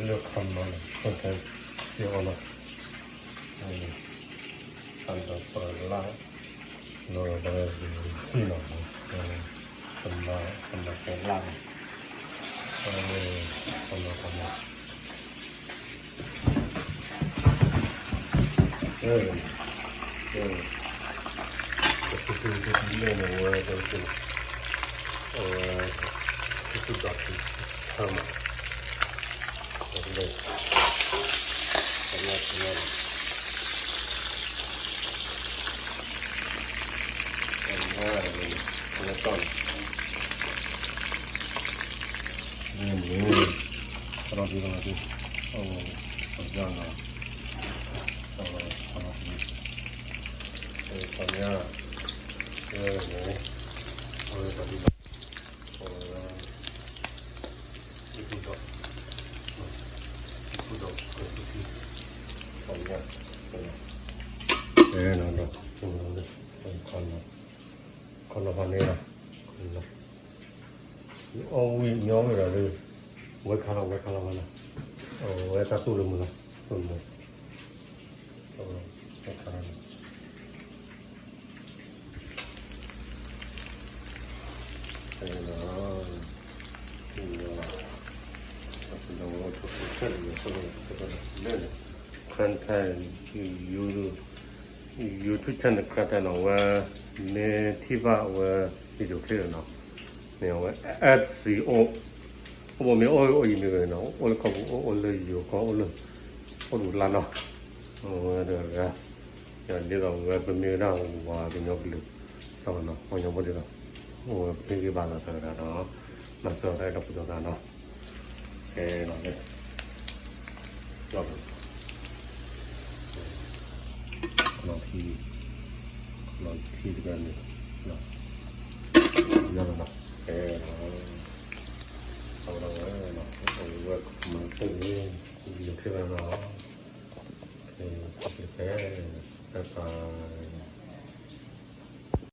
ခီနီၤန့ၣ် ဖဲအီၤလီၤ, အဒီးပှၤလၢ်, နီၤဒီးပှၤလၢ်ဟံၣ်နီၤ, ပမၤ, ပမၤတဲလၢ်နီၤ, ပမၤ, ပမၤ, ပသူသူသူသူန့ၣ်ဝဲ, အဝဲ, သူသူဒီးသူ, ထၢမး, ပလၢ, ပလၢ, ပလၢ, ပလၢ, ပလၢ, ပလၢ, ပလၢ, ပလၢ, ပလၢ, ပလၢ, ပလၢ, ပလၢ, ပလၢ, ခီနီၤဖးန့ၣ်လီၤ, အီၣ်ဝံၣ်ညီဝံၣ်ဒီးလၢ, ဝဲခါလီၤ ဝဲခါလီၤဝဲလီၤ, အဝဲတၢ်သူၣ်လၢမုာ်လီၤ, သူၣ်လၢမုာ်, ဝဲခါလီၤ, လၢန့ၣ်, ခရၢၣ်ထဲ, YouTube channel ခရၢၣ်ထဲနီၤ ဝဲ, မ့ၢ်ထံၣ်ဘၣ်ဝဲ video clip နီၤ, မ့ၢ်အဝဲ F C O, အိၣ်ဘိမ့ၢ်အိၣ်အိၣ်ယံၤမ့ၢ်ဂ့ၤနီၤ အိၣ်လၢခီပူၤ အိၣ်လၢယိၤကီၢ် အိၣ်လၢ, အိၣ်ဒူၣ်လါနီၤ, အဝဲတဂၤ, ဒ်သိးဝဲပမ့ၢ်ဝဲဒၣ်ဝၤကညီကလုာ်, တၢ်နီၤ ပှၤကညီဖိဒ်သိး, အိၣ်ဝဲပမ့ၢ်ဂ့ၤဘၣ်သးတဂၤနီၤ, မၤစၢၤတၢ်အဲၣ်တၢ်ပူၤတဂၤနီၤ, ကဲနီၤ, လီၤ, ခီထံ, ခီထံတဂၤန့ၣ်, ယီၤလီၤနီၤ, ကဲနီၤ, အဝဲဒၣ်ဝဲ, အဝဲကမၤတၢ်န့ၣ်, ယိၤခဲလၢာ်နီၤ, ကဲ, တၢ်ပာ်